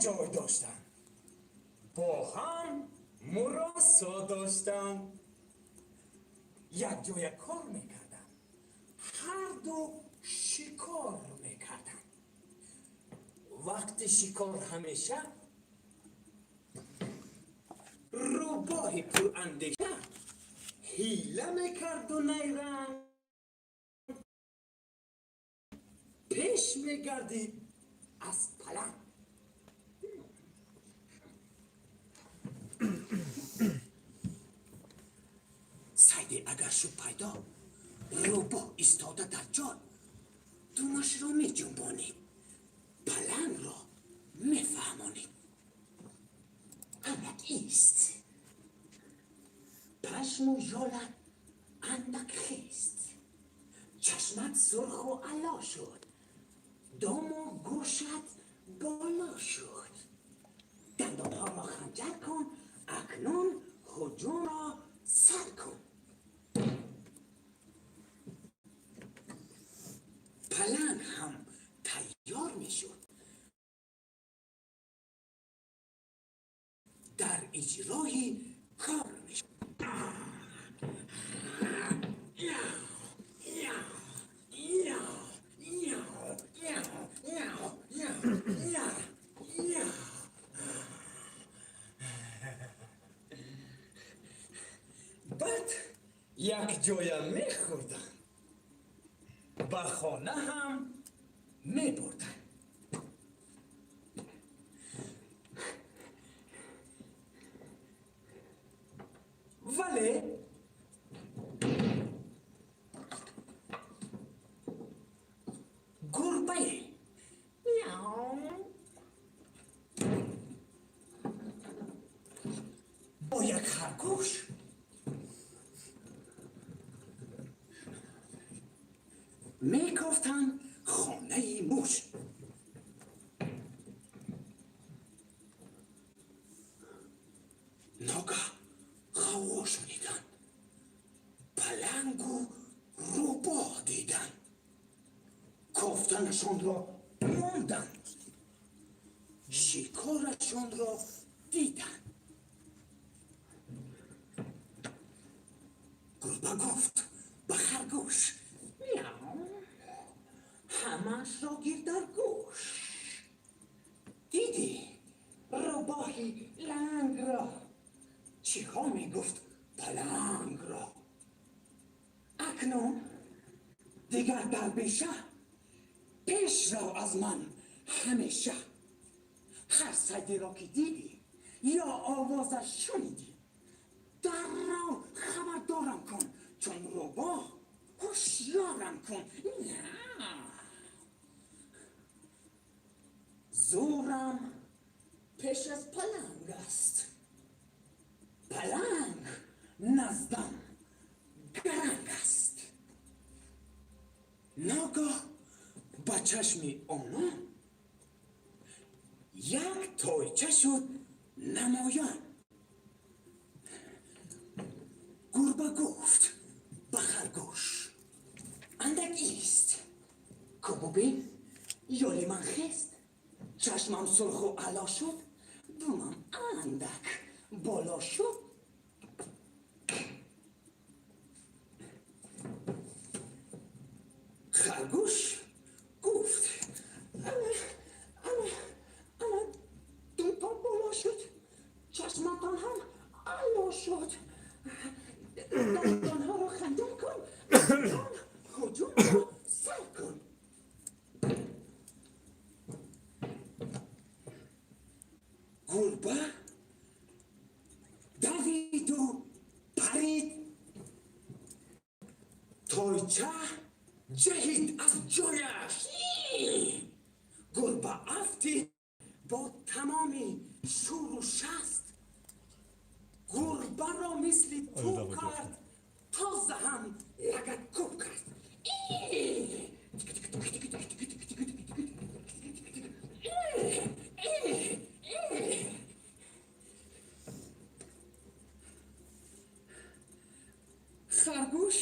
Ҷой доштанд, бо ҳам муросо доштанд, якҷоя кор мекарданд, ҳарду шикор мекарданд. Вақти шикор ҳамеша рӯбоҳи пурандеша ҳила мекарду найранг пеш мегардид аз паланг. Сайде агар шуд пайдо, рӯбоҳ истода дар ҷой думашро меҷунбонид, палангро мефаҳмонид. Андак ист, пашму ёлат андак хист, чашмат сурху ало шуд, думу гӯшат боло шуд. Дандонҳоро ханҷар кун, акнун ҳуҷумро сар кун. Паланг ҳам тайёр мешуд, дар иҷрои кор мешуд. Баъд якҷоя мехӯрданд, ба хона ҳам мебурданд. Вале гурбае мяу бо як харгӯш мекофтанд хонаи муш. Ногаҳ ғавғо шуниданд, палангу рӯбоҳ диданд, кофтанашонро монданд, шикорашонро диданд. Гурба гуфт ба харгӯш: мяу, ҳамаашро гир дар гӯш. Дидӣ рӯбоҳи лангро, чиҳо мегуфт палангро? Акнун дигар дар беша пеш рав аз ман ҳамеша. Ҳар сайдеро ки дидӣ ё овозаш шунидӣ, даррав хабардорам кун, чун рӯбоҳ ҳушёрам кун. Зӯрам пеш аз паланг аст, паланг наздам гаранг аст. Ногоҳ ба чашми онон як тойча шуд намоён. Гурба гуфт ба харгӯш: андак ист, ку бубин, ёли ман хест, чашмам сурху ало шуд, думам андак боло шуд. Харгӯш гуфт: ана, ана, ана думтон боло шуд, чашматон ҳам ало шуд, дандонҳоро ханҷар кун, акнун ҳуҷумро сар кун. Гурба давиду парид, тойча ҷаҳид аз ҷояш. Гурба афтид бо тамоми шӯру шаст, гурбаро мисли тӯб кард, тоза ҳам лагадкӯб кард. Харгӯш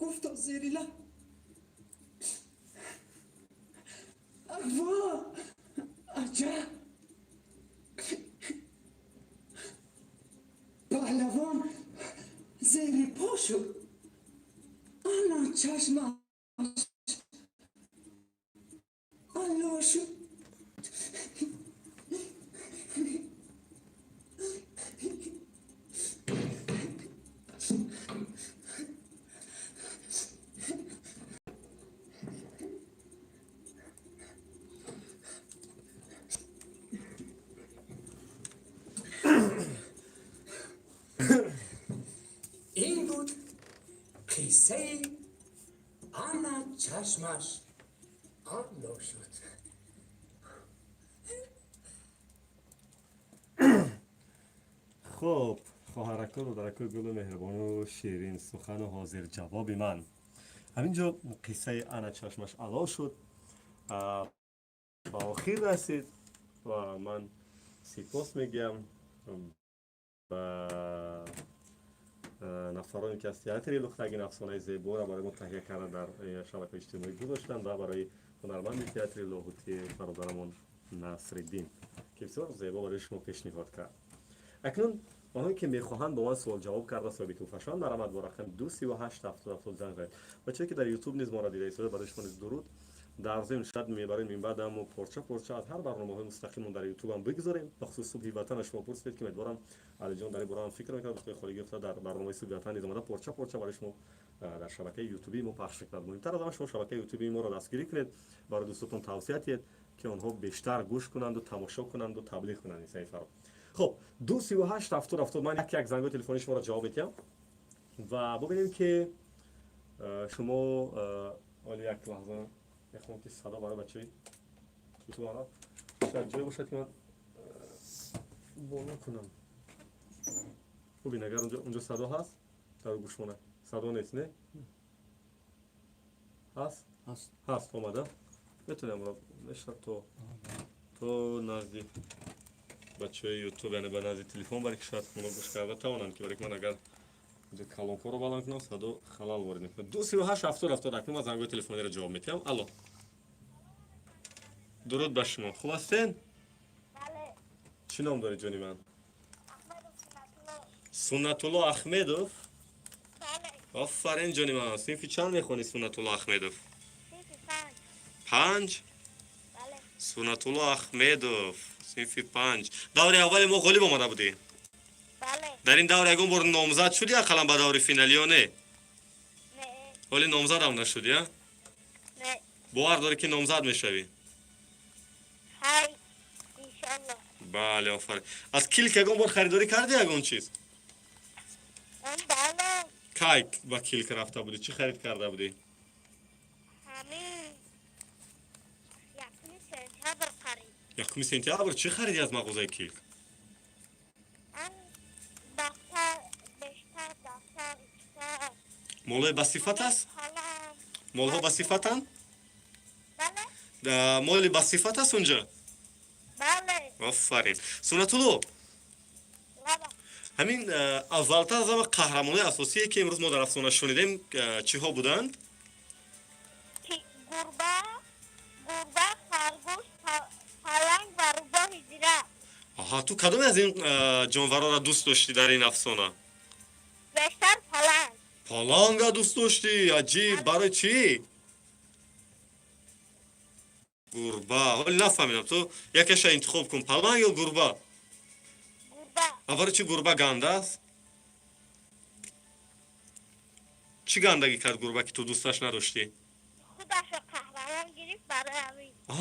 гуфт то зери лаб: ва аҷаб. Хуб, хоҳараку, додаракои гулу меҳрубону ширин сухану ҳозирҷавоби ман, ҳамин ҷо қиссаи «Ана чашмаш ало шуд» ба охир расид ва ман сипос мегӯям ба нафароне, ки аз театри Лухтагин афсонаи зеборо барои мо таҳия карда, дар шабакаи иҷтимоӣ гузоштанд ва барои ҳунарманди театри Лоҳутӣ, бародарамон Насриддин, ки бисёр зебо барои шумо пешниҳод кард. Акнун онҳое, ки мехоҳанд бо ман суолҷавоб карда соҳиби тӯҳфа шаванд, марҳамат, бо рақами 238 70 70 занг занед. Бачае, ки дар Ютуб низ моро дида истода, барои шумо низ дуруд. Дар зимн, шояд мебарем минбаъд мо порча порча аз ҳар барномаҳои мустақимон дар Ютубам бигузорем, бахусус «Субҳи ватана». Шумо пурсидед, ки умедворам, Алиҷон дар ин бора ҳам фикр мекунад, вақтҳои холӣ гирифта, дар барномаи «Субҳи ватан» низ омада, порча порча барои шумо дар шабакаи ютубии мо пахш мекунад. Муҳимтар аз ҳама, шумо шабакаи ютубии моро дастгирӣ кунед, барои дӯстотон тавсия диҳед, ки онҳо бештар гӯш кунанду тамошо кунанду таблиғ кунанд ин саҳифаро. Хуб, 238 70 70. Ман як як зангои телефони шуморо ҷавоб медиҳам ва бубинем, ки шумо оли як лаҳза мехоҳам, ки садо барои бачаи ютубара шояд ҷое бошад, ки ман боло кунам. Бубин, агар унҷо садо ҳаст, дар гӯшмона садо нест, не ҳаст? Ҳаст. Ҳаст, омада метавонем, мешавад то назди бачаҳои Ютуб, яъне ба назди телефон бари, ки шояд хона гӯш карда тавонанд, ки барои ки ман агар инҷо калонкоро баланд кунам, садо халал ворид мекунад. 238 70 70. Акнун ман зангои телефониро ҷавоб медиҳам. Алло, дуруд ба шумо, хуб ҳастен? Бале. Чӣ ном доред, ҷони ман? Ахмедов Сунатулло. Суннатулло Ахмедов? Бале. Офарин, ҷони ман. Синфи чанд мехонӣ, Суннатулло Ахмедов? Синфи панҷ. Панҷ? Бале. Суннатулло Ахмедов, синфи панҷ. Даври аввали мо ғолиб омада будӣ? Бале. Дар ин давр ягон бор номзад шудӣ ақаллан ба даври финалӣ ё не? Не. Ҳоли номзадам нашудӣ, а? Не. Бовар дорӣ, ки номзад мешавӣ? Ҳай. Иншалло. Бале, офарин. Аз Килк ягон бор харидорӣ кардӣ ягон чиз? Бале. Кай ба Килк рафта будӣ, чӣ харид карда будӣ? Ҳамин 1 сентябр харид. 1 сентябр чӣ харидӣ аз мағозаи Килк? Ан дафтар, бештар дафтар, китоб. Молҳои ба сифат аст? Қалам. Молҳо ба сифатанд? Бале. Моли ба сифат аст унҷа? Бале. Офарин, Суннатулло. Лаба. Ҳамин аввалтар аз ҳама, қаҳрамонои асосие, ки имрӯз мо дар афсона шунидем, чиҳо буданд? Ки гурба, харгӯш, паланг ва рӯбоҳи зирак. Аҳа, ту кадоме аз ин ҷонварора дӯст доштӣ дар ин афсона? Бештар паланг. Паланга дӯст доштӣ? Аҷиб, барои чӣ? Гурба? Ҳоли нафаҳмидам, ту якеша интихоб кун: паланг ё гурба? Гурба. А барои чӣ гурба ганда аст? Чӣ гандагӣ кард гурба, ки ту дӯсташ надоштӣ? Худаша қаҳрамон гирифт, барои ҳамин. А,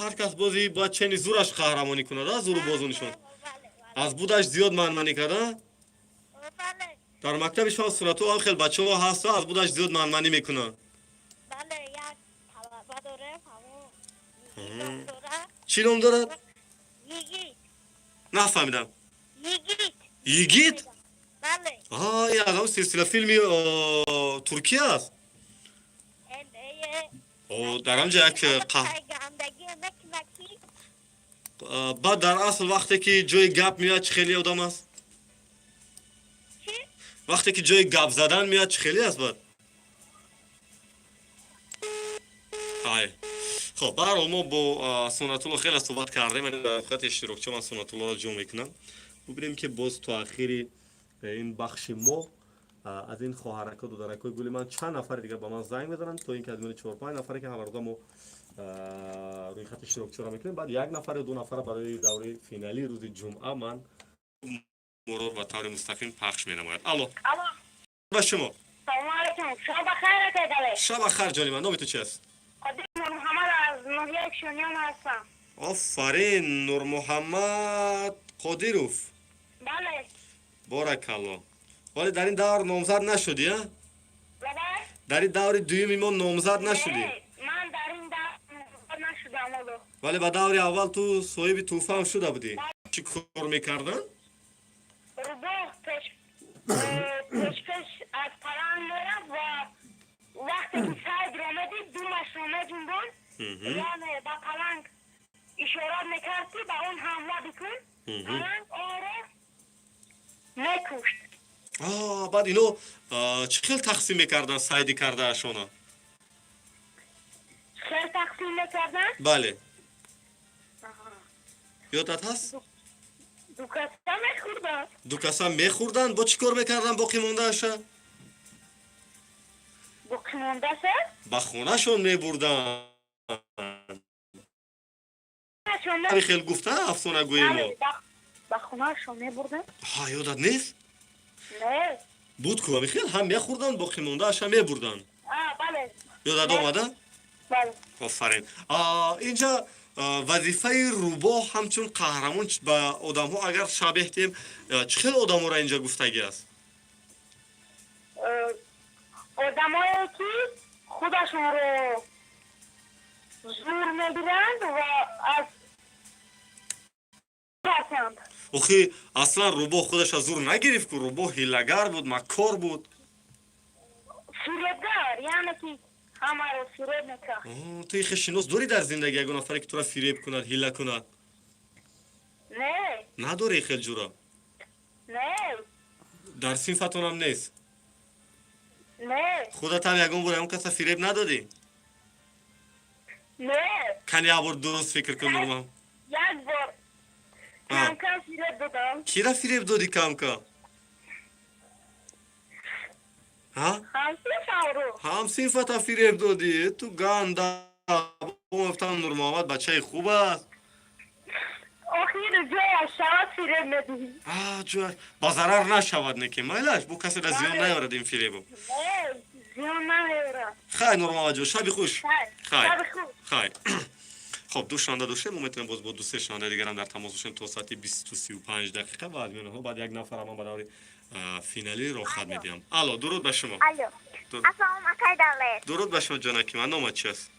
ҳар кас бози бояд чени зураш қаҳрамонӣ кунад, а зуру бозу нишон. Бале, бале. Аз будаш зиёд манманӣ карда. Бале. Дар мактаби шумо, Сунатулло, ҳам хел бачаҳо ҳаст, аз будаш зиёд манманӣ мекунанд? Бале, як талаба дорем, ҳамон Йигит ном дорад. Чӣ ном дорад? Йигит. Нафаҳмидам. Йигит. Йигит? Бале. А, ин аз ҳамон силсила филми Туркия аст? Э. О, дар ҳамҷа як Гандагӣ мекунад, ки баъд дар асл, вақте ки ҷои гап меояд, чӣ хеле одам аст? Чӣ? Вақте ки ҷои гап задан меояд, чӣ хеле аст баъд? Ай, хоб, баҳарҳол, мо бо Суннатулло хеле суҳбат кардем. Дар хати иштирокчиҳо ман Суннатуллоро ҷо мекунам. Бубинем, ки боз то ахири ин бахши мо аз ин хоҳарако, додаракои гули ман чанд нафари дигар ба ман занг мезананд, то ин ки аз миёни чор-панҷ нафаре, ки ҳамарӯза мо рӯйхати иштирокчиҳоро мекунем, баъд як нафар ё ду нафара барои даври финалии рӯзи ҷумъа ман мурор ба таври мустақим пахш менамояд. Алло. Алло. Ба шумо. Салому алайкум. Шумо ба хайр, акай. Шаба хайр, ҷони ман. Номи ту чи аст? Қодир Нурмуҳаммад, аз ноҳияи Кишониён ҳастам. Офарин, Нурмуҳаммад Қодиров. Бале. Боракалло. Вале дар ин давр номзад нашудӣ, а? Лабай. Дар ин даври дуюми мо номзад нашудӣ? Не, ман дар ин давр номзад нашудам ҳоло. Вале ба даври аввал ту соҳиби тӯҳфаам шуда будӣ. Чӣ кор мекарданд? Рӯбоҳ. Пеш пеш аз паланг мерафт ва вақте ки сайдро медид, думашро меҷунбонд, яъне ба паланг ишора мекард, ки ба он ҳамла бикун. Паланг онро мекушт. Баъд ино чӣ хел тақсим мекарданд сайди кардаашона? Хел тақсим мекарданд? Бале, ёдат ҳаст? Дукаса мехӯрданд. Дукаса мехӯрданд, бо чӣ кор мекарданд боқимондааша? Боқимондаша? Ба хонашон мебурданд. Ҳамин хел гуфта афсонагӯи мо. Ба хонаашон мебурданд? Ҳа, ёдат нест? Не. Буд ку, ҳамин хел ҳам мехӯрданд, боқимондааша мебурданд. Бале. Ёдат омада? Бале. Офарин. Инҷа вазифаи рӯбоҳ ҳамчун қаҳрамон ба одамҳо агар шабеҳ диҳем, чӣ хел одамҳоро инҷа гуфтагӣ аст? Одамое ки худашонро зур мегиранд ва аз тарсанд. Охи, аслан рӯбоҳ худаша зур нагирифт ку, рӯбоҳ ҳиллагар буд, маккор буд. Фиребгар, яъне ки ҳамаро фиреб мекард. Ту ихе шинос дорӣ дар зиндагӣ ягон нафаре, ки тура фиреб кунад, ҳилла кунад? Не. Надорӣ хел ҷура? Не. Дар синфатонам нест? Не. Худатам ягон бор ягон каса фиреб надодӣ? Не. Кани, як бор дуруст фикр кун, Нурмам. Як бор камкам фиреб додам. Кира фиреб додӣ камкам, ҳа? Ҳамсинфамро. Ҳамсинфата фиреб додӣ? Ту ганда! Гуфтам, Нурмуҳаммад бачаи хуб аст. Охир ҷояш шавад, фиреб медиҳӣ. Ҷояш ба зарар нашавад, не ки майлаш, бо касе дар зиён наёрад ин фиребу. Не, зиён намеёрад. Хай, Нурмуҳаммадҷон, шаби хуш. Хай. Шаби хуш. Хай. Хоб, ду шунаванда доштем, мо метавонем боз бо ду се шунавандаи дигарам дар тамос бошем то соати 20:35 ва аз миён онҳо баъд як нафара ман ба даври финалӣ роҳхат медиҳам. Алло, дуруд ба шумо. Алло. Ассалому акай Давлат. Дуруд ба шумо, ҷонаки ман, номат чи аст?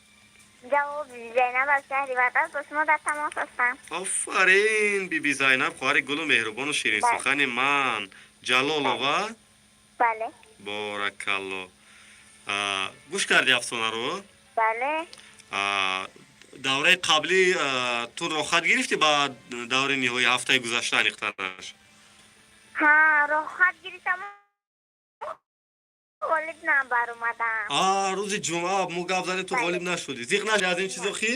Ҷавоб, Зайнаб аз шаҳри Ваҳдат бо шумо дар тамос ҳастам. Офарин, биби Зайнаб, хоҳари гулу меҳрубону ширинсухани ман, Ҷалолова. Бале. Боракалло. Гӯш кардӣ афсонаро? Бале. Давраи қаблӣ ту роҳхат гирифтӣ ба даври ниҳои, ҳафтаи гузашта аниқтараш. Ҳа, роҳхат гирифтам, ғолиб набаромадам. Рӯзи ҷумъа мо гап задем, ту ғолиб нашудӣ. Зиқ нашудӣ аз ин чизо хи?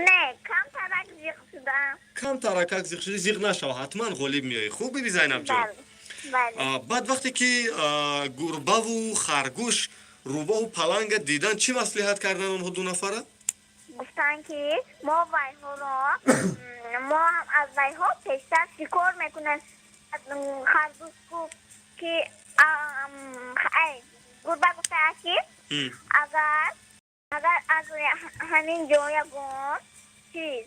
Не, камтарак зиқ шудам. Камтаракак зиқ шудӣ. Зиқ нашав, ҳатман ғолиб меоӣ. Хуб, биби Зайнабҷон? Баъд вақте ки гурбаву харгӯш рӯбоҳу паланга дидан, чӣ маслиҳат кардан онҳо ду нафара? Гуфтанд, ки мо вайҳоро, мо ҳам аз вайҳо пештар шикор мекунем. Харгӯш гуфт, ки гурба гуфтааст, ки агар аз ҳамин ҷо ягон чиз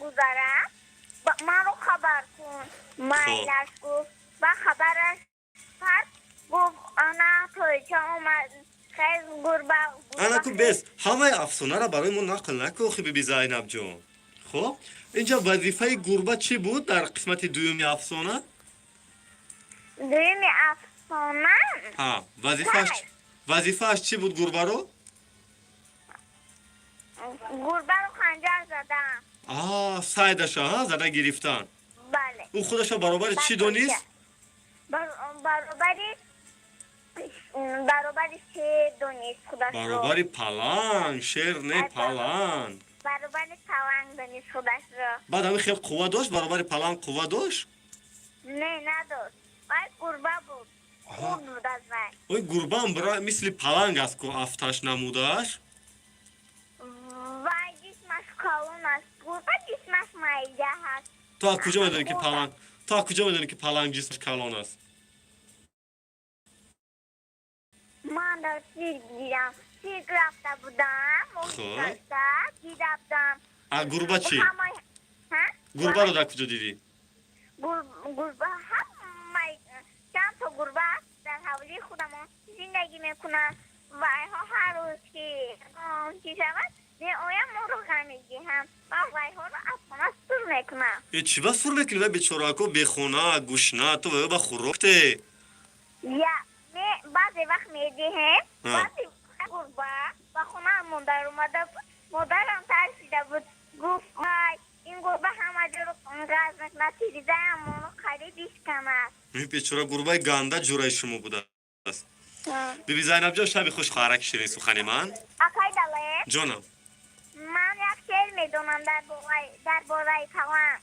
гузарам, маро хабар кун. Майлаш гуфт ва хабараш пас гуфт, ана тойча омад, хел гурба. Ана ку, бес, ҳамаи афсонаро барои мо нақл накун, охи, биби Зайнабҷон. Хоб, инҷа вазифаи гурба чӣ буд дар қисмати дуюми афсона? Дуюми афсона? Ҳа, вазифааш чӣ буд гурбаро? Гурбаро ханҷар задан. Сайдаша ҳа зада гирифтан. Бале. Ӯ худаша баробари чӣ донист? Баробари шер донист худашро. Баробари паланг, шер не, паланг. Баробари паланг донист худашро. Баъд ҳамин хел қувва дошт, баробари паланг қувва дошт? Не, надошт, вай гурба буд, хурд буд аз вай. Ой, гурбаам мисли паланг аст ку, афташ намудааш. Вай ҷисмаш калон аст, гурба ҷисмаш майда ҳаст. Ту аз куҷо медонӣ, ки паланг, ту аз куҷо медонӣ, ки паланг ҷисмаш калон аст? Ман дар цирк дидам, цирк рафта будам. Хоб. Дида будам. А гурба чӣ? Гурбаро дар куҷо дидӣ? Гурба, ҳамаи чанд то гурба дар ҳавлии худамон зиндагӣ мекунанд. Вайҳо ҳар рӯз ки чӣ шавад, меоям, моро ғам медиҳам ва вайҳоро аз хона сур. Мекунам. Э, чӣ ба сур мекунӣ? Ва бечорако бехона, гушна, ту ва ба хӯрок те. Я ме баъзе вақт медиҳем. А. Баъзе гурба ба хонаамон даромада буд, модарам тарсида буд, гуфт: «Вай, ин гурба ҳама ҷоро ғаз мекунад, тирезаамонро қариб бишканад». Ин бечора гурбаи ганда ҷураи шумо будааст. Биби Зайнабҷон, шаби хуш, хоҳараки ширин сухани ман. Акай Далер. Ҷонам. Ман як шеър медонам дар бораи паланг.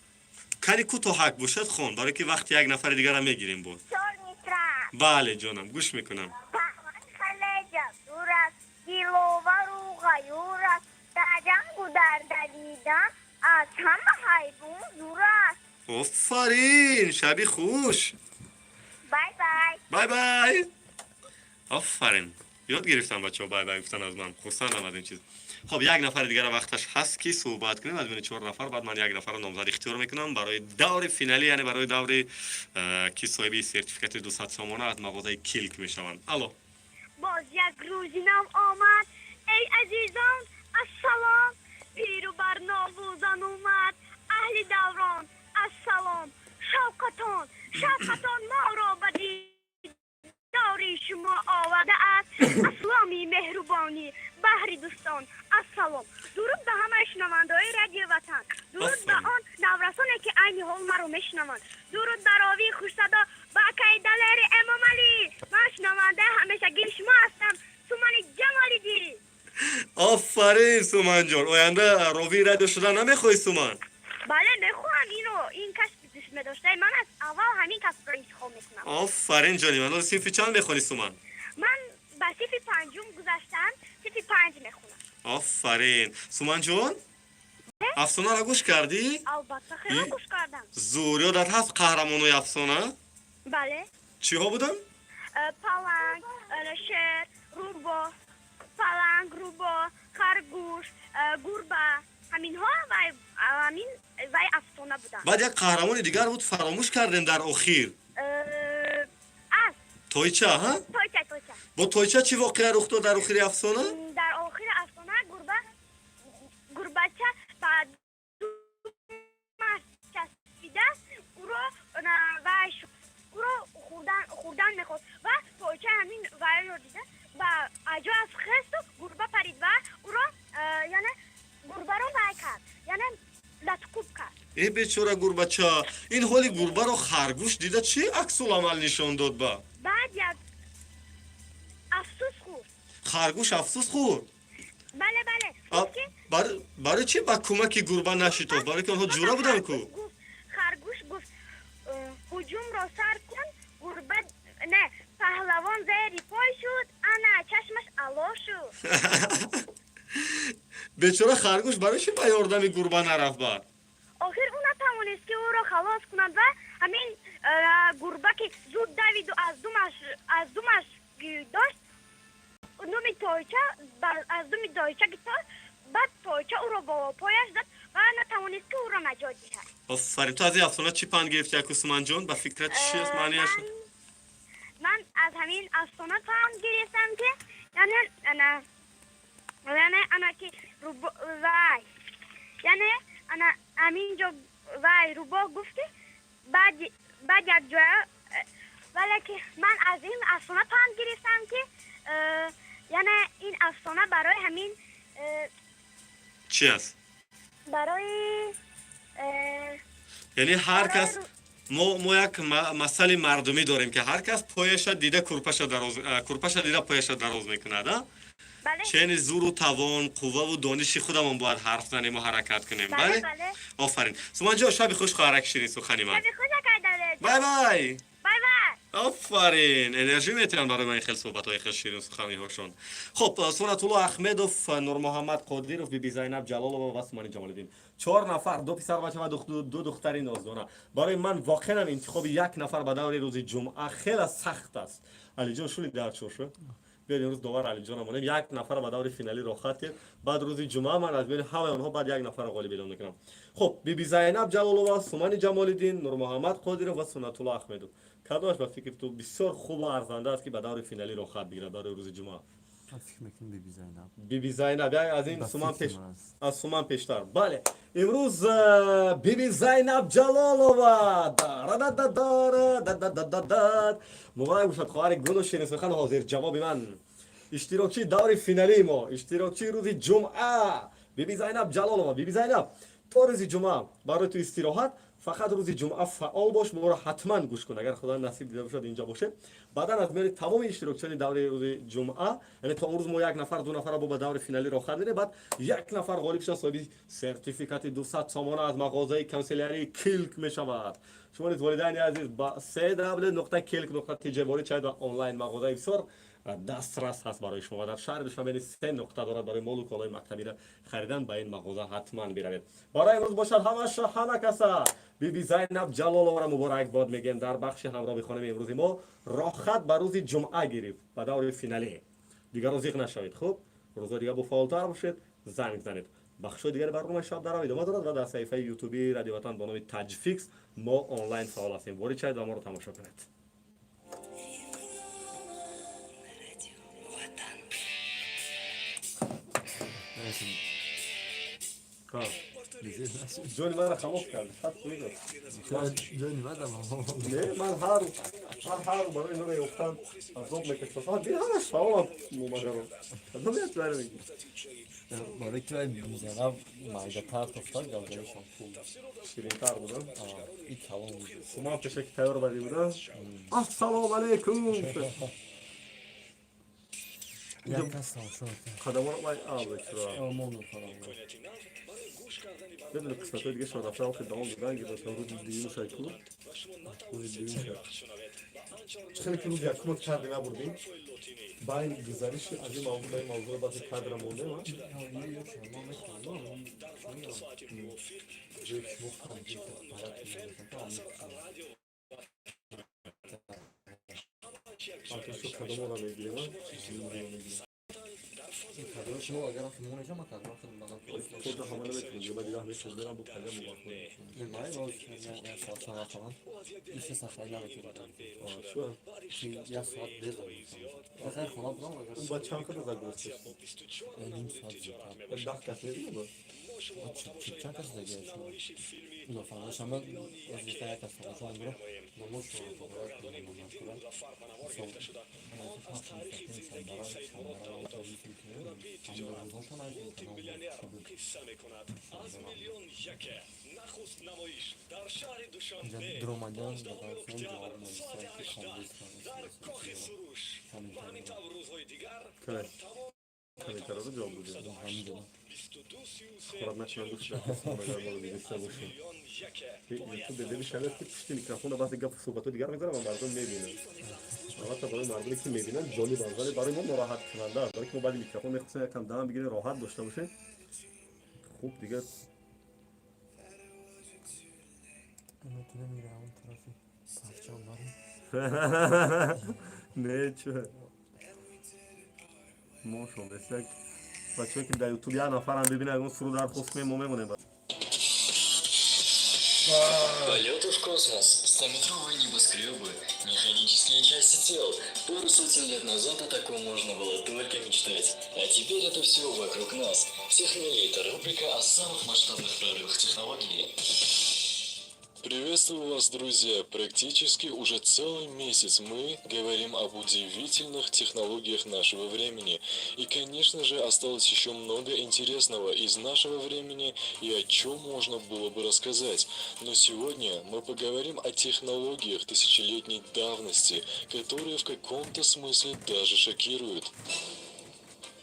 Кани, кӯтоҳак бошад, хон, барое ки вақти як нафари дигара мегирем боз. Чор мисра. Бале, ҷонам, гӯш мекунам. Паланг хеле ҷасур аст, диловару ғаюр аст, дар ҷангу дар давидан аз ҳама ҳайвон зур аст. Офарин, шаби хуш. Бай бай. Бай бай. Офарин, ёд гирифтам бачаҳо бай бай гуфтан аз ман. Хурсандам аз ин чиз. Хоб, як нафари дигара вақташ ҳаст, ки суҳбат кунем. Аз миёни чор нафар баъд ман як нафарро номзад ихтиёр мекунам барои даври финалӣ, яъне барои даври ки соҳиби сертификати 200 сомона аз мағозаи Килк мешаванд. Алло. Боз як рӯзи нав омад, эй азизон, ассалом. Пиру барнову зану мард, аҳли даврон, ассалом. Шавқатон, шавқатон моро ба дидори шумо овардааст. Асломи меҳрубонӣ баҳри дӯстон, ассалом. Дуруд ба ҳамаи шунавандаҳои Радиои Ватан, дуруд ба Офарин. он наврасоне, ки айни ҳол маро мешунаванд, дуруд ба ровии хушсадо, ба акаи Далери Эмомалӣ. Ман шунавандаи ҳамешагии шумо ҳастам, Сумани Ҷамолиддин. Офарин, Суманҷон. Оянда ровии радио шудан намехоҳӣ, Суман? Бале, мехоҳам. Ино ин касби дӯстмедоштаи ман аст, аввал ҳамин касбро интихоб мекунам. Офарин, ҷони ман. Синфи чанд мехонӣ, Суман? Ман ба синфи панҷум гузаштам, синфи панҷ мехонам. Офарин, Суманҷон. Афсонаро гӯш кардӣ? Албатта, хеле гӯш кардам. Зур. Ёдат ҳаст қаҳрамонои афсона? Бале. Чиҳо буданд? Паланг, шер, рӯбоҳ, паланг, рӯбоҳ, харгӯш, гурба, ҳаминҳо вай ҳамин вай афсона буданд. Баъд як қаҳрамони дигар буд, фаромӯш кардем дар охир. Асп. Тойча, ҳа. Тойча, тойча. Бо тойча чӣ воқеа рух дод дар охири афсона? Дар охири афсона гурба, гурбача ба думаш часпида, ӯро вай ӯро хӯрдан мехост ва тойча ҳамин вайро дида, ба аҷояш хесту гурба парид ва ӯро, яъне гурбаро вай кард, яъне латукӯб кард. Э, бечора гурбача. Ин ҳоли гурбаро харгӯш дида, чӣ аксуламал нишон дод ба? Баъд як афсӯс хӯрд. Харгӯш афсӯс хӯрд? Бале, бале. Барои чӣ ба кӯмаки гурба нашитофт? Барои ки онҳо ҷура буданд ку. Харгӯш гуфт: «Ҳуҷумро сар кун». Гурба не, паҳлавон зери пой шуд, ана чашмаш ало шуд. Бечора харгӯш барои чӣ ба ёрдами гурба нарафт баъд? Охир ӯ натавонист, ки ӯро халос кунад ва ҳамин гурба ки зуд давиду аз думаш дошт думи тойча, аз думи тойча гитошт, баъд тойча ӯро бо пояш зад ва натавонист, ки ӯро наҷот диҳад. Офарин. Ту аз ин афсона чӣ панд гирифти, аку Суманҷон? Ба фикрат чӣ аст маънияш? Ман аз ҳамин афсона панд гирифтам, ки яъне ана, яъне ана ки вай, яъне ана ҳамин ҷо вай рӯбоҳ гуфт, ки баъд як ҷоя, вале ки ман аз ин афсона панд гирифтам, ки яъне ин афсона барои ҳамин Чӣ аст? Барои Яъне ҳар кас мо як масъали мардумӣ дорем, ки ҳар кас пояша дида курпаша дароз, курпаша дида пояша дароз мекунад, а? Бале. Чени зуру тавон, қувваву дониши худамон бояд ҳарф занему ҳаракат кунем. Бале. Бале. Бале. Офарин, Суманҷон, шаби хуш, хоҳараки ширин сухани ман. Шаби хуш, акай Далер. Бай бай. Бай бай. Офарин, энержӣ метиҳанд барои ман ин хел суҳбатҳои хел ширин суханиҳошон. Хуб, Сунатулло Ахмедов, Нурмуҳаммад Қодиров, биби Зайнаб Ҷалолова ва Сумани Ҷамолиддин, чор нафар, ду писарбача ва ду духтари ноздона. Барои ман воқеан интихоби як нафар ба даври рӯзи ҷумъа хеле сахт аст. Алиҷон, шули дар чошу биёд, имрӯз довар Алиҷон монем. Як нафар ба даври финалӣ роҳхат кард, баъд рӯзи ҷумъа ман аз миёни ҳамаи онҳо баъд як нафарро ғолиб эълон мекунам. Хуб, биби Зайнаб Ҷалолова, Сумани Ҷамолиддин, Нурмуҳаммад Қодиров ва Сунатулло Ахмедов, кадомаш ба фикри ту бисёр хубу арзанда аст, ки ба даври финалӣ роҳхат бигирад барои рӯзи ҷумъа? Фикр мекунам, биби Зайнаб. Биби Зайнаб як аз ин Ба Суман фикри пеш ман аст. Аз Суман пештар, бале. Имрӯз Биби Зайнаб Ҷалолова. Дарадададара, муборак бошад, хоҳари гулу ширинсухан, ҳозир ҷавоби ман, иштирокчии даври финалии мо, иштирокчии рӯзи ҷумъа, Биби Зайнаб Ҷалолова. Биби Зайнаб, то рӯзи ҷумъа барои ту истироҳат. Фақат рӯзи ҷумъа фаъол бош, моро ҳатман гӯш кун, агар Худо насиб дида бошад, инҷа бошед. Баъдан аз миёни тамоми иштирокчиёни даври рӯзи ҷумъа, яъне то он рӯз мо як нафар, ду нафара бо ба даври финалӣ роҳхат медем, баъд як нафар ғолиб шуда, соҳиби сертификати 200 сомона аз мағозаи канселярии Килк мешавад. Шумо низ, волидайни азиз, ба cw.kilk.tj ворид шавед ва онлайн мағозаи бисёр дастрас ҳаст барои шумо ва дар шаҳри Душанбе низ се нуқта дорад. Барои молу колои мактабиро харидан ба ин мағоза ҳатман биравед. Барои имрӯз бошад ҳамаша. Ҳама каса Биби Зайнаб Ҷалоловара муборакбод мегӯем. Дар бахши ҳамроҳ бихонем имрӯзи мо роҳхат ба рӯзи ҷумъа гирифт, ба даври финалӣ. Дигарро зиқ нашавед. Хуб, рӯзҳои дигар бо фаъолтар бошед, занг занед. Бахшҳои дигари барномаи Шаб дарав идома дорад ва дар саҳифаи ютуби Радио Ватан бо номи Таҷфикс мо онлайн фаъол ҳастем. Ворид шавед ва моро тамошо кунед. Радио Ватан. Ҷони маро хамош кард, сад фоиз. Ҷони мадам. Не, ман ҳар барои инро ёфтан азоб мекашам. Фақат дид, ҳамаш фаъолам, мумагаро кадомият баре мегӣ? Барои ки вай мизана майдатар тофта, гавдарашон хуб. Ширинтар будам. И калон буд. Ман пешаки тайёр бадӣ будам. Ассалому алайкум. Як кас тамошо мекунад. Қадаморо вай абечра. Омону фалон. Медони, қисматҳои дига шон рафта, охир давом додан гирифтам. Рӯзи дуюм шайку, рӯзи дуюм шай. Хеле ки рӯзи якума кадре набурдем, байни гузариши аз ин мавзӯъ ба ин мавзӯъро баъзе кадра мондем, а? Ҷое ки шумо ханҷи парад мекунед. Шу кадоморо мегирем, а? Мегирем. Кадро шумо агар монеша, ма кадро худам бағал. Худро ҳама наметавонем, дига баъди 10 месяц мерам, бо кадом муваққат. Май боз як соат чанд вақт иша сафар наметавонам. Шу. Як соат дер. Охир хона будам агар. Ба чанд қадр загрузка? Ним соат зиёдтар. 10 кас мебинам. Чанд кас дига шумо? Илофа шама вазифа як кас тамошо мебарам. Намоз шумо муборак намоз кунам. Мисол, пахш мустақим шанбара шанбара ҳамрӯзҳошон аз ин канал инҷа дуромадан ба телефон ҷавоб нависанд, ки комбез. Кай? Комментарияро ҷавоб додем. Ҳаминҷо. Хурат начинам гӯш агар моро дидаста бошем. Ютуб бедели шавад, ки пушти микрофона баъзе гапу суҳбатҳои дигар мегузарам ва мардум мебинанд. Албатта, барои мардуме ки мебинанд, ҷолиб аст, вале барои мо нороҳаткунанда аст, барои ки мо баъди микрофон мехостем якам дам бигирем, роҳат дошта бошем. Хуб, дигар. Метавонем он тарафи парчам барем. Не, чо, мо шондест, як бачаҳое ки дар Ютуб як нафарам бибинад, ягон суруд дархост кунем, мо мемонем. Полеты в космос, 100-метровые небоскребы, механические части тел. Пару сотен лет назад о таком можно было только мечтать. А теперь это все вокруг нас. Технолит – рубрика о самых масштабных прорывах технологии. Приветствую вас, друзья! Практически уже целый месяц мы говорим об удивительных технологиях нашего времени. И, конечно же, осталось еще много интересного из нашего времени и о чем можно было бы рассказать. Но сегодня мы поговорим о технологиях тысячелетней давности, которые в каком-то смысле даже шокируют.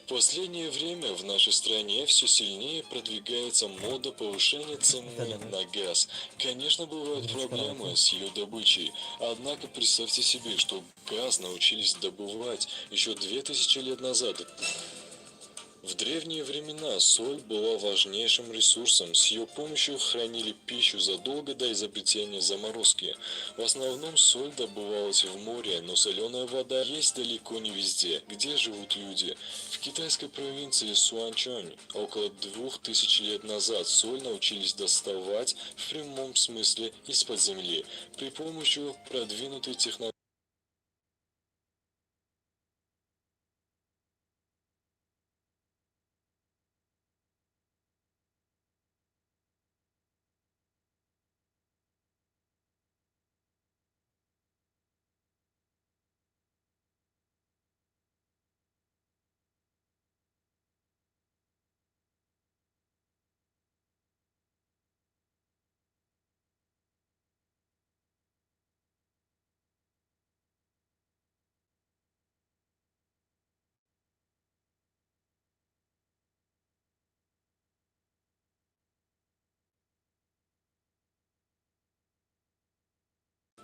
В последнее время в нашей стране все сильнее продвигается мода повышения цены на газ. Конечно, бывают проблемы с ее добычей. Однако представьте себе, что газ научились добывать еще 2000 лет назад. В древние времена соль была важнейшим ресурсом, с ее помощью хранили пищу задолго до изобретения заморозки. В основном соль добывалась в море, но соленая вода есть далеко не везде, где живут люди. В китайской провинции Суанчонь около 2000 лет назад соль научились доставать в прямом смысле из-под земли при помощи продвинутой технологии.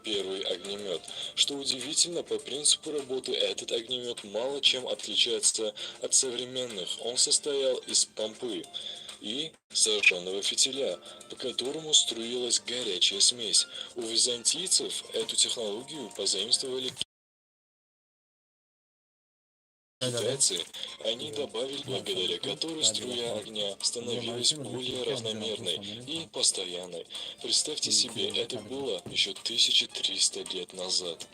Первый огнемет. Что удивительно, по принципу работы этот огнемет мало чем отличается от современных. Он состоял из помпы и зажженного фитиля, по которому струилась горячая смесь. У византийцев эту технологию позаимствовали китайцы. Они добавили, благодаря которой струя огня становилась более равномерной и постоянной. Представьте себе, это было еще 1300 лет назад.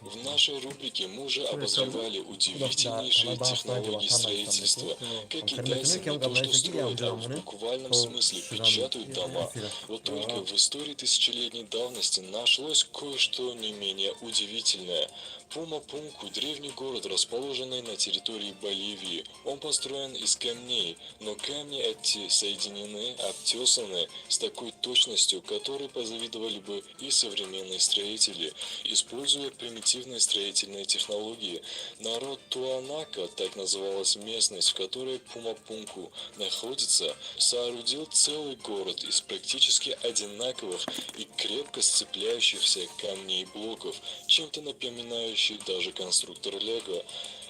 В нашей рубрике мы уже обозревали удивительнейшие технологии строительства. Как китайцы не то что строят, а в буквальном смысле печатают дома. Вот только в истории тысячелетней давности нашлось кое-что не менее удивительное. Пума-Пунку – древний город, расположенный на территории Боливии. Он построен из камней, но камни эти соединены, обтесаны с такой точностью, которой позавидовали бы и современные строители. Используя примитивные строительные технологии, народ Туанака, так называлась местность, в которой Пума-Пунку находится, соорудил целый город из практически одинаковых и крепко сцепляющихся камней и блоков, чем-то напоминающих даже конструктор Лего.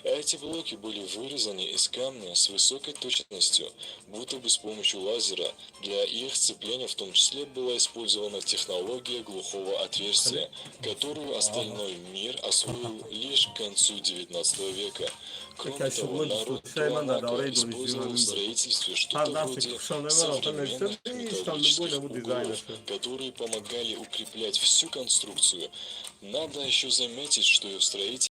Эти блоки были вырезаны из камня с высокой точностью, будто бы с помощью лазера. Для их сцепления в том числе была использована технология глухого отверстия, которую остальной мир освоил лишь к концу 19 века. Кроме того, народ Туанака использовал в строительстве что-то вроде современных металлических углов, которые помогали укреплять всю конструкцию. Надо еще заметить, что и в строительстве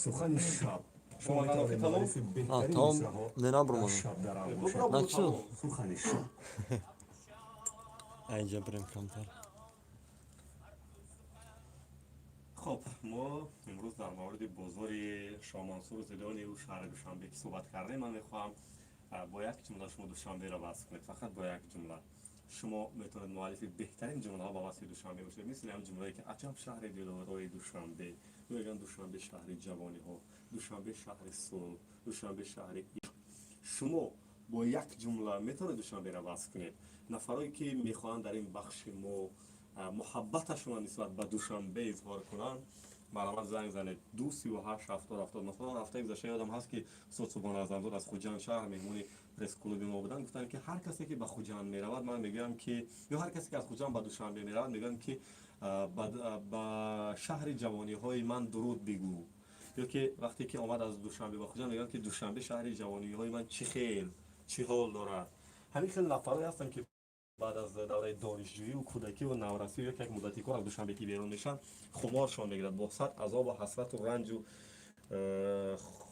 Сухани шаб. Шумо Омадан метавонед охи тамом? муаллифи беҳтарин Тамом. мисраъҳо Не, набурмадам. дар шабдара бошед. Бубра, На, чӣ? Сухани шаб. Айҷа бирем камтар. Хоб, мо имрӯз дар мавриди бозори Шоҳмансуру зилёниву шаҳри Душанбе ки суҳбат кардем, ман мехоҳам бо як ҷумла шумо Душанберо васф кунед, фақат бо як ҷумла. Шумо метавонед муаллифи беҳтарин ҷумлаҳо ба васфи Душанбе бошед, мисли ҳам ҷумлае ки аҷаб шаҳри дилорои Душанбе мегӯянд, Душанбе шаҳри ҷавониҳо, Душанбе шаҳри сулҳ, Душанбе шаҳри ишқ. Шумо бо як ҷумла метавонед Душанберо васф кунед. Нафарое ки мехоҳанд дар ин бахши мо муҳаббаташонро нисбат ба Душанбе изҳор кунанд, марҳамат, занг занед: 2 38 70 70. Масалан, ҳафтаи гузашта ёдам ҳаст, ки устод Субҳон Аъзамзод аз Хуҷанд шаҳр меҳмони пресс-клуби мо буданд, гуфтанд, ки ҳар касе ки ба Хуҷанд меравад, ман мегӯям, ки ё ҳар касе ки аз Хуҷанд ба Душанбе меравад, мегӯям, ки ба шаҳри ҷавониҳои ман дуруд бигӯ, ё ки вақте ки омад аз Душанбе ба Хуҷанд, мегӯям, ки Душанбе шаҳри ҷавониҳои ман чӣ хел, чӣ ҳол дорад. Ҳамин хел нафарое ҳастанд, ки баъд аз давраи донишҷӯиву кӯдакиву наврасию як муддати кор аз Душанбе ки берун мешаванд, хуморшон мегирад бо сад азобу ҳасрату ранҷу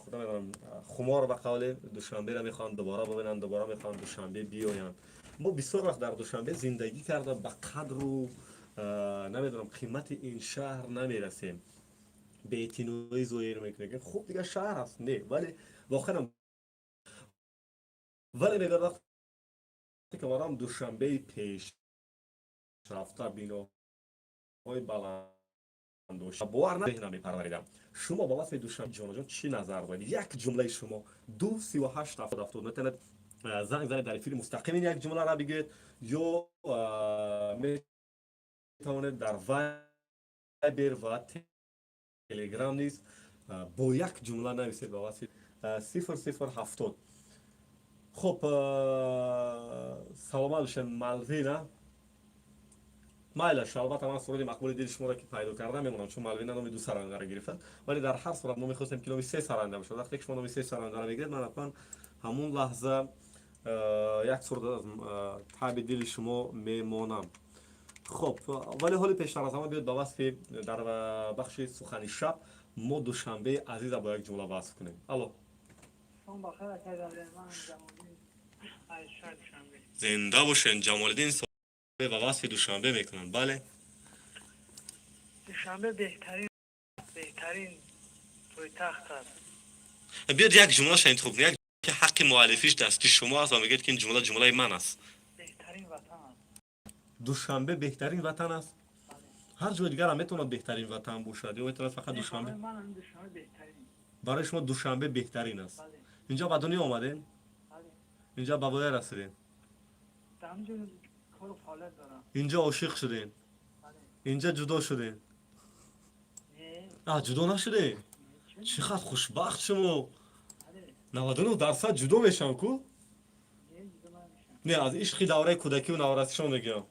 худо медонам, хумор ба қавле Душанберо мехоҳанд дубора бибинанд, дубора мехоҳанд Душанбе биёянд. Мо бисёр вақт дар Душанбе зиндагӣ карда, ба қадру намедонам, қимати ин шаҳр намерасем, беэътиноӣ зоҳир мекунем. Хуб, дигар шаҳр аст, не, вале воқеан, вале мегӯяд, вақте ки омадам Душанбеи пешрафта, биноҳои баланду бовар намепарваридам. Шумо ба васфи Душанбе, ҷонаҷон, чӣ назар доред? Як ҷумлаи шумо: 2 38 70 70. Метавонед занг занед, дар эфири мустақим ин як ҷумларо бигӯед ё метавонед дар Вайбер ва Телеграм низ бо як ҷумла нависед ба васфи 00 70. Хуб, саломат бошед, Малвина. Майлаш, албатта, ман суруди мақбули дили шуморо ки пайдо карда мемонам, чун Малвина номи ду сарандаро гирифтад, вале дар ҳар сурат мо мехостем, ки номи се саранда бошад. Вақте ки шумо номи се сарандаро мегиред, ман ҳатман ҳамун лаҳза як суруд аз таби дили шумо мемонам. Хуб, вале ҳоли пештар аз ҳама биёд ба васфи дар бахши сухани шаб мо Душанбеи азиза бо як ҷумла васф кунем. Алло. Шом бахайр, акай Далер, ман Ҷамолиддин аз шаҳри Душанбе. Зинда бошен, Ҷамолиддин. Ва васфи Душанбе мекунанд, бале. Душанбе беҳтарин пойтахт аст. Биёд, як ҷумлаша интихоб кунед, ки ҳаққи муаллифиш дасти шумо аст ва мегӯяд, ки ин ҷумла ҷумлаи ман аст. Беҳтарин ватан аст. Душанбе беҳтарин ватан аст. Ҳар ҷои дигарам метавонад беҳтарин ватан бошад ё метавонад фақат Не, Душанбе? барои ман ҳамин Душанбе беҳтарин. Барои шумо Душанбе беҳтарин аст. Бале. Инҷо ба дунё омадем? Бале. Инҷо ба воя расидем? Дар ҳамин ҷо кору фаъолият дорам. Инҷо ошиқ шудем? Бале. Инҷа ҷудо шудем? Не. А, ҷудо нашудем? Чӣ қадр хушбахт шумо! Бале. 99% ҷудо мешавам ку. Не, ҷудо намешавам. Не, аз ишқи давраи кӯдакиву наврасишон мегӯям.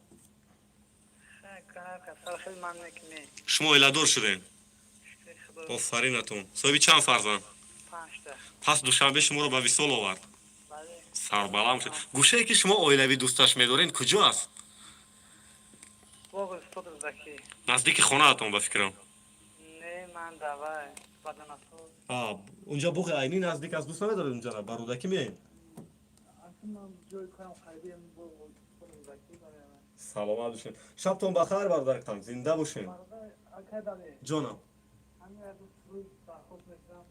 Ҳар кас сар хеле ман не ки не. Шумо оиладор шудем? Шукри Худо. Офаринатон! Соҳиби чанд фарзанд? Панҷта. Пас Душанбе шуморо ба висол овард. Бале. Сарбаланд шуд. Гӯшае ки шумо оилавӣ дӯсташ медоред, куҷо аст? Боғи устод Рӯдакӣ. Наздики хонаатон, ба фикрам. Не, ман давай баданасоз. А, унҷа боғи Айнӣ наздик аст, дӯст намедоред унҷара? Ба Рӯдакӣ меем? Аслан ман ҷои корам қариби боғи устод Рӯдакӣ барои ман. Саломат бошед, шабтон бахайр, бародаркам, зинда бошед. Бародар, акай Далер. Ҷонам. Ҳамин як суруд дархост мекунам.